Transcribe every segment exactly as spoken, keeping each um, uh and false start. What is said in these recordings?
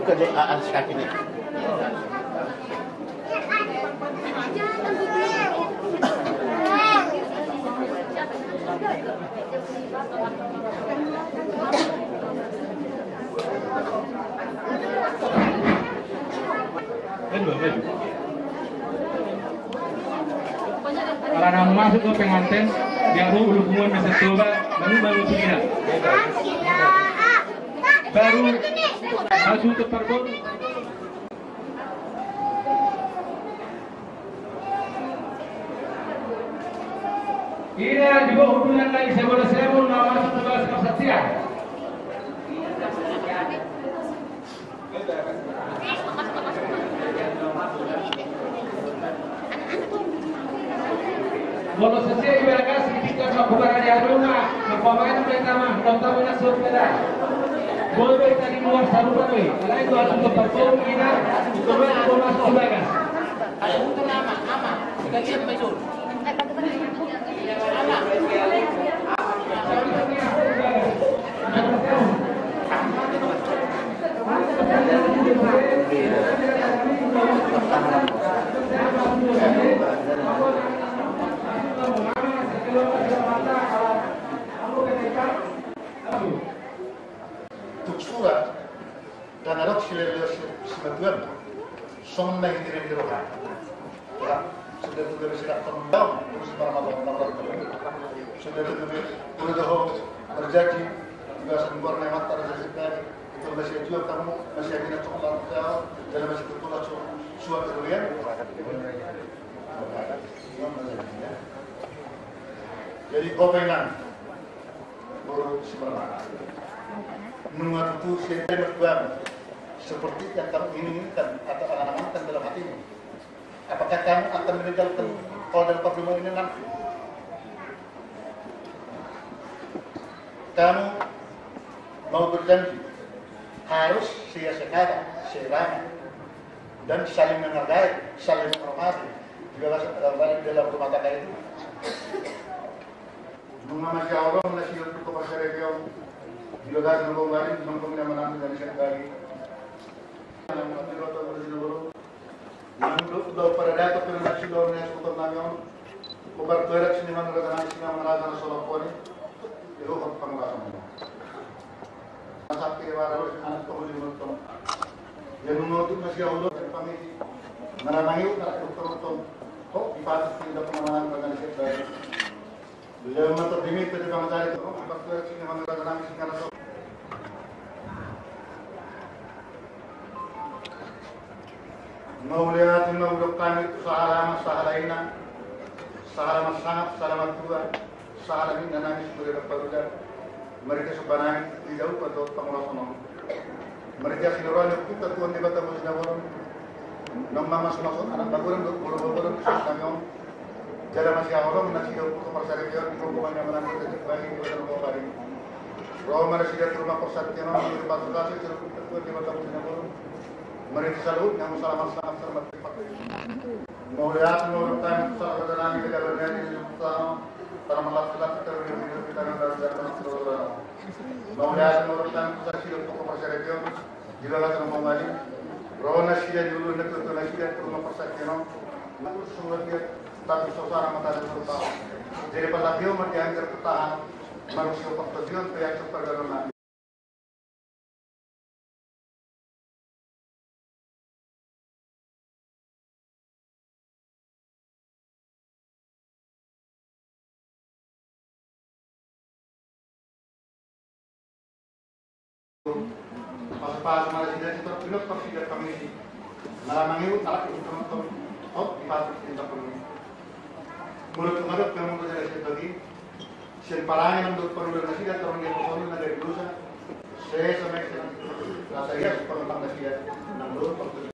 Kerja atas kaki nih. Ala na masuk ke pengantin, dia bawa ulu bunga nasa coba, baru baru pindah. Baru masuk ke parpol. Ina di bawah hubungan lagi sebelah sebelah nama masuk ke bawah sebelah setia. Molo sese ibagas di tingkat makubara di aroma, umpamanya pertama, pertama na sepeda. Bodo ita di luar sarupa doi. Karena itu harus untuk perform ina, itu doi aku masuk ibagas. Ada untuk nama, nama. Kita lihat besok. Tuk sura, dang adong sileleo si, simatuam. Songon na hinirim di roha. Ya, sudah tu gabe sidang tong daun, terus marmabang mabang. Sudah tu gabe, udah doho, berjanji, di bagasan borna mata, raja sitari, itu masih jual kamu, masih ada nak coklat, ya, dalam masih tertular, su-, suap kemudian. Jadi, kopengan, boru Simarmata. Nunga tutu sian mertuam, seperti yang kamu inginkan atau angan-angankan dalam hatimu. Apakah kamu akan meninggalkan kau dan Pak Prima ini nanti? Kamu mau berjanji harus sia sekata, seirama, dan saling menghargai, saling menghormati. Juga dalam, dalam rumah tangga itu. Nunga masihaholongan na sian tu parsaripeon, di bagasan na bongari, nunga pemina menantu dan siap bagi. Nang mati rota udah sini bolo. Nang do, do pada dato pina na sido na sutor nami on. Kobar tuerak sini mana rata nami sini mana rata na solok koni. Ilu kok pangulasan mo. Sampai wara lu anak kau di motor. Yang menurut masih Allah dan pamit. Mana mangiu tak dokter motor. Kok dipatut tidak pengamanan dengan siap bagi. Beliau mata demi tadi bang tadi tu, apa tu sini mana kata nami sini kata tu. Mauliate ma hudok hami tu sahala ama, sahala ina, sahala marsangat, sahala martua, sahala ninna nami sumuri raparuda. Marhite somba nami, di jauh pato pangulason on. Marhite asi ni roha ni Ompunta Tuhan Debata Boru Sinabolon. Naung mamasumasu anak magodang dohot boru magodang di suhut nami on. Jala masihaholongan nasida tu parsaripeon di rombongan na manang di bagi di badan roha bari. Ro ma nasida tu rumah parsaripeon on di rumah parsaripeon di Ompunta Tuhan Debata Boru Sinabolon. Marhite saluhutna nunga sahala marsangat sahala martua. Mauliate ma hudok hami tu sahala raja nami di gabar nami di Ompunta Tuhan. Tara malas-las kita di Ompunta Tuhan Debata Boru Sinabolon. Mauliate ma hudok hami tu sahala nasida tu parsaripeon. Di bagasan na bongari, ro nasida di ulu na tuatua nasida tu rumah parsaripeon on. Nang surat dia, tapi sosara mata dan rupa. Jadi pala dia mati angker ketahan, manusia pertujuan pihak seperdalam. Pas-pas mana sida, sida pinot pas sida pamisi. Malah mangiut alat itu penonton. Oh, dipasuk sida pamisi. Mulut kemadok memang berjalan sida bagi. Sian parange nang dohot parudan nasida, torang dia kosong na dari dosa. Sesa mekse nang rasa ia supernatang nasida nang dohot parudan.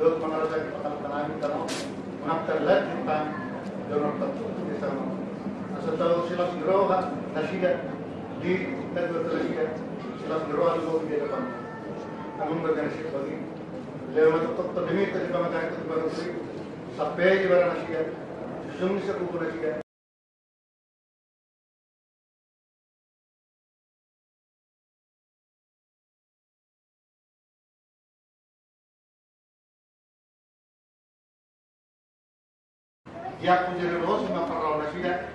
Dohot mangarajai pangalaman nami tano, mangaptal lagi tentang donor tertentu di sana. Asa tahu silas ni roha nasida di tengah nasida, silas ni roha di bawah di depan. Namun bagian sih bagi Lewat tok tok di mita di pangkari tu baru sri sampai di barang nasida, sung di sakuku nasida. Ia pun jadi rosi ma parau nasida,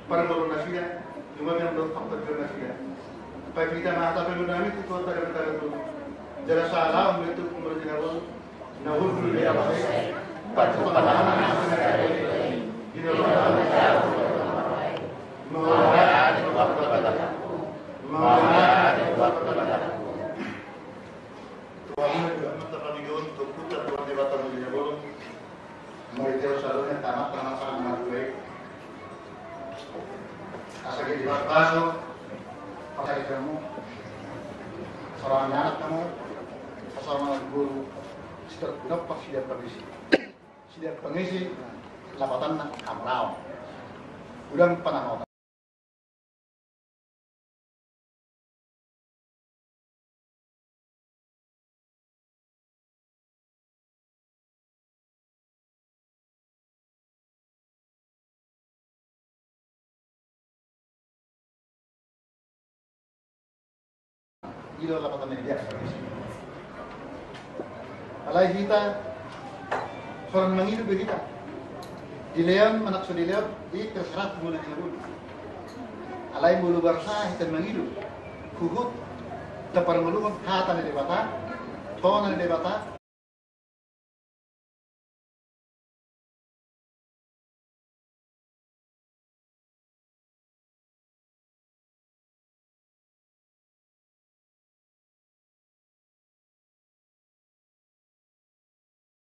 pargolo nasida, cuma yang belum faktor nasida. Pai kita mata pemudami tu tuan tadi mentari tu. Jelas salah, itu kemudian. Asa jadi bakbaso, pakai kamu, seorang anak kamu, seorang guru, setiap dapat setiap permisi. Sida pangisi, lapatanna hamraon. Godang panangotan. Ilo lapatan na didia. Alai hita, holan mangido be hita. Dilehon manang so dilehon, i terserah molo dilehon. Alai molo barsa hita mangido, huhut taparngoluhon hata ni Debata, tona ni Debata.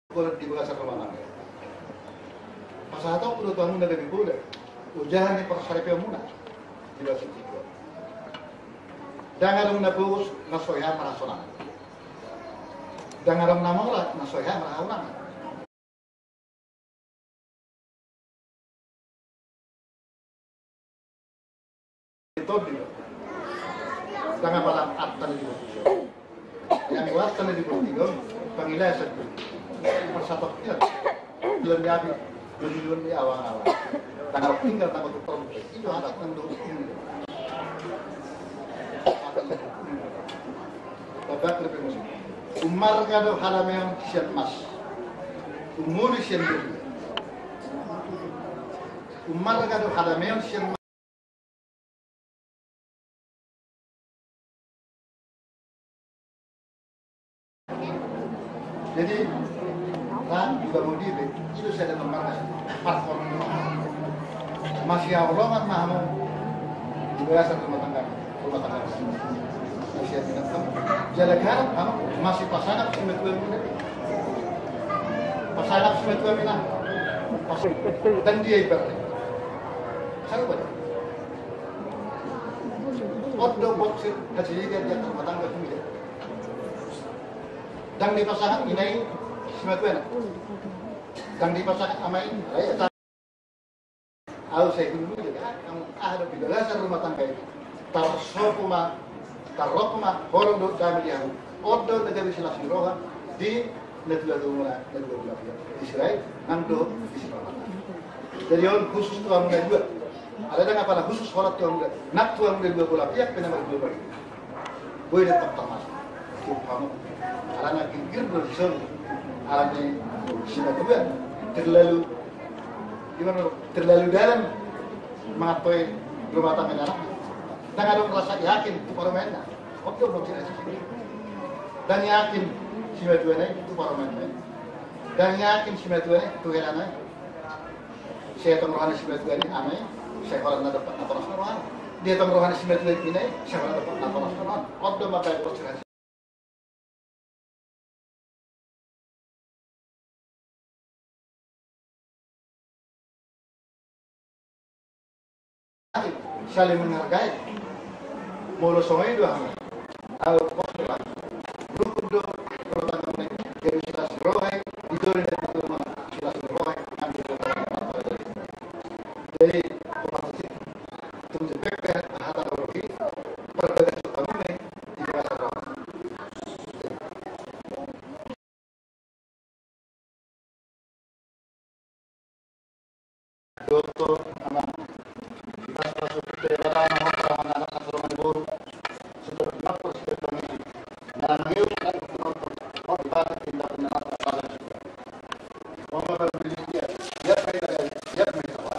Pola di bagasan rumah tangga. Pasahatonku do tu hamuna gabe pola. Ojahan ni parsaripeonmuna. Di bagasan rumah tangga. Ndang adong na pogos na so hea marhasonangan. Ndang adong na mora na so hea marhahunangan. Tondi. Ndang apala arta na di botigon. Yang arta na di botigon pangilasan. Parsatongkinan. Dilon ni api, dilon ni awang-awang. Tangan tinggal tangan tu tong. Itu anak nang do. Babak lebih musik. Ummarga do halameon sian mas. Umuli sian bulu. Ummarga do halameon sian mas. Jadi, ra, juga mau di, itu saya ada nomor mas. Platform. Masihaholongan ma hamu di bagasan rumah tangga, rumah tangga. Masih ada datang. Jala garap hamu, masih pasangap simatuamuna. Pasangap simatuamuna. Pas dan dia ibarat. Sarupa. Ondo boksir hasilnya dia rumah tangga juga. Ndang dipasangap inna i simatuana. Ndang dipasangap ama i. Au sai hulu do, aha do, di bagasan rumah tangga i. Tarsopo ma, tarrok ma, holong do dame di hamu. On do na gabe silas ni roha di natua-tuamuna, natua-tuamuna. Di Israel, nang do di Israel. Jadi on khusus tu hamuna dua. Alai ndang apala khusus holan tu hamuna. Nang tu hamuna dua bola piak pe nama dua bagi. Boi do tong tong mas. Tiup hamu. Alana girgir do dison. Alana simatua terlalu, gimana, terlalu dalam mengetahui rumah tangga anak. Ndang adong rasa yakin tu parumaenna. Oke, oke, oke. Ndang yakin simatuana i tu parumaenna. Ndang yakin simatuana i tu helana i. Sai tong rohana simatua ni ama i, sai holan na dapat na toras na rohana. Dia tong rohana simatua ni ina i, sai holan dapat na toras na rohana. Ondo maka i perceraian. Saling menghargai. Molo songon i do hamu. Au kos do hamu. Rukun do. Pertama, jadi silas roha i. Di dori dari itu mah silas roha i. Jadi, tung jempek pe hata rohi. Perbagas tu kamu nih. Di bagasan roha. Dohot tu amang. Di bagasan hasuhuton ni Debata, na hombar manang anak na so ro mangiburu. Sudah pinapos ke pangisi. Na mangihut na pinapos. Hot balik tindak na apa-apa. Oma berpikir dia. Dia main lagi. Dia main apa?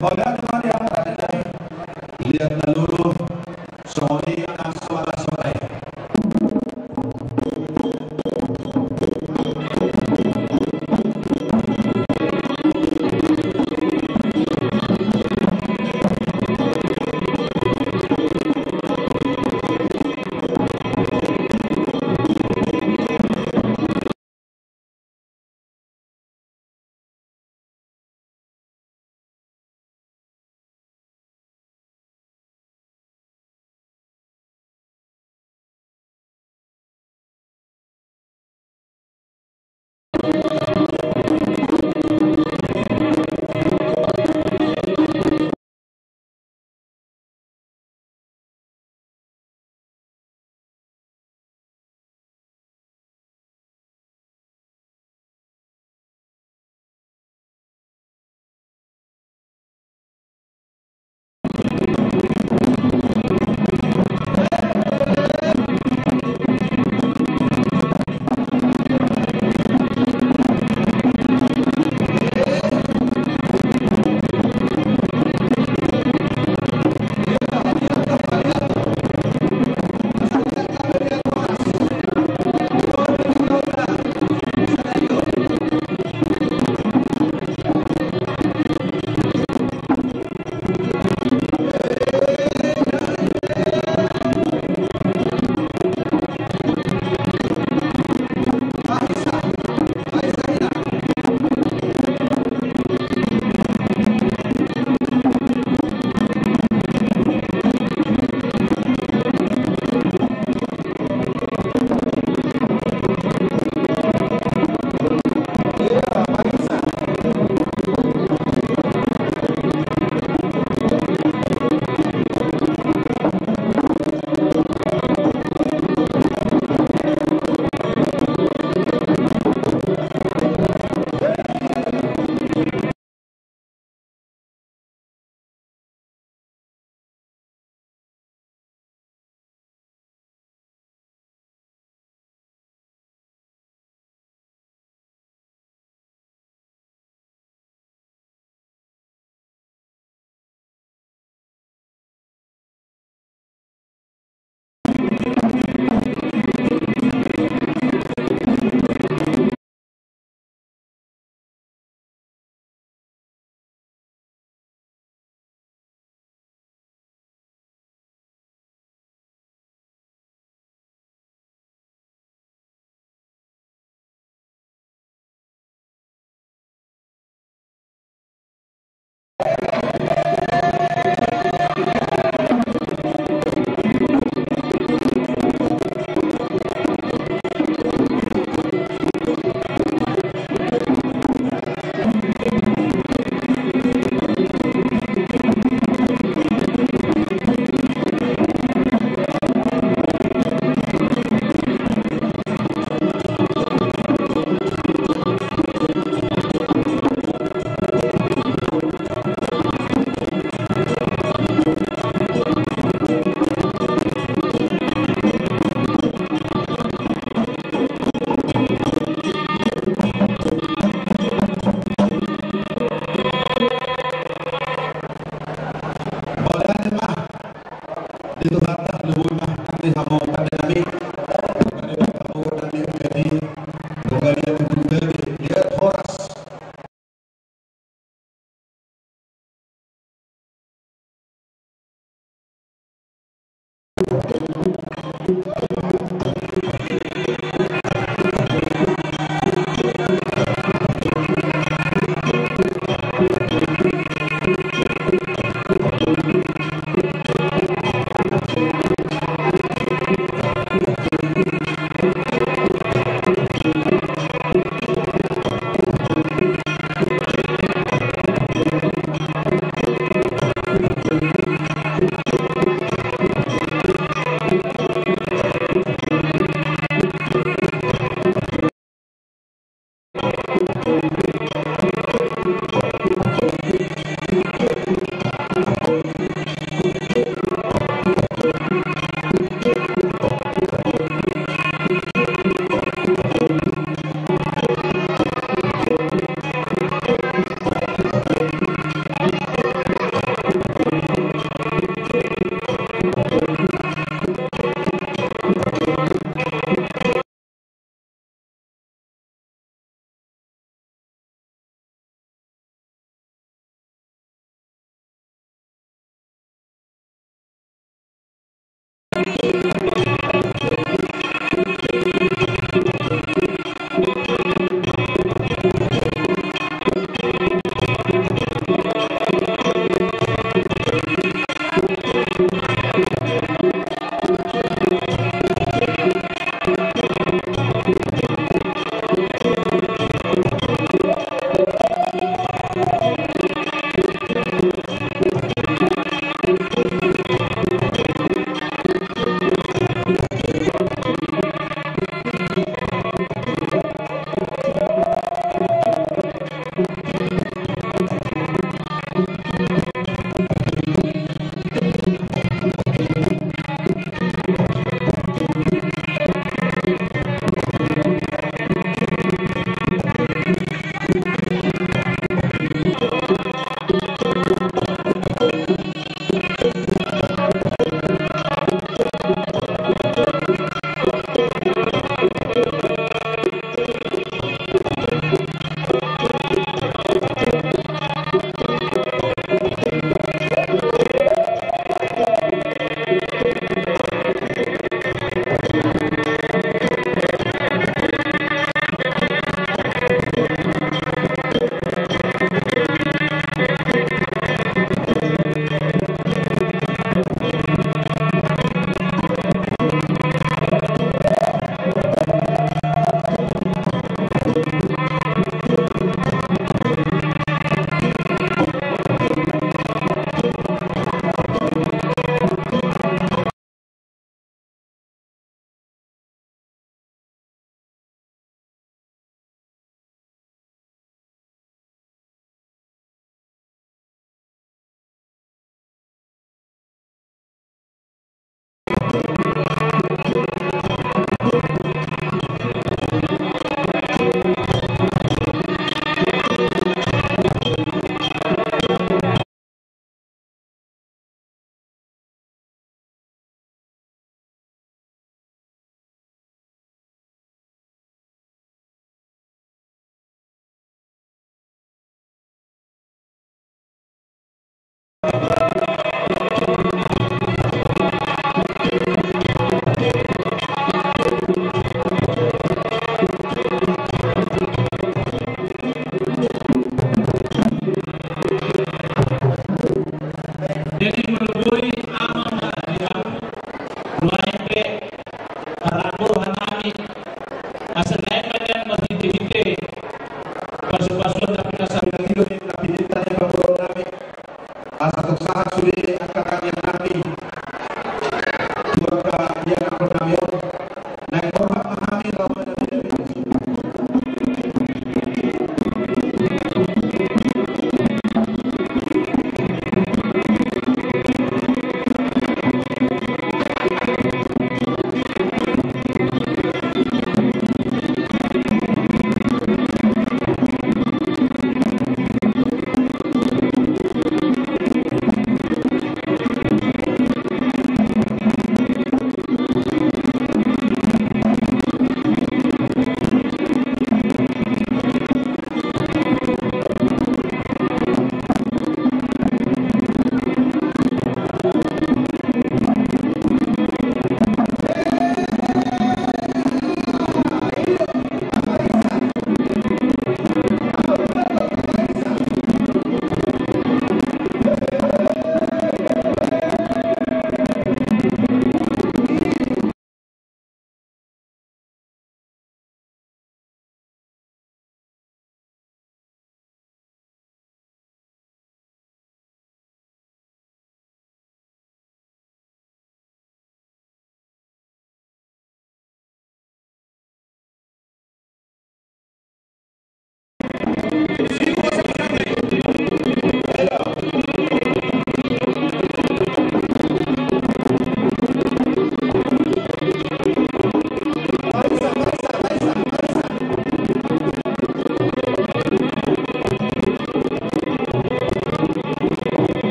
Bagana ma di hata ni liat na lolo. Songon i nang so ala sonai.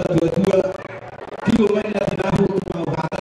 natuatua, tio ma i na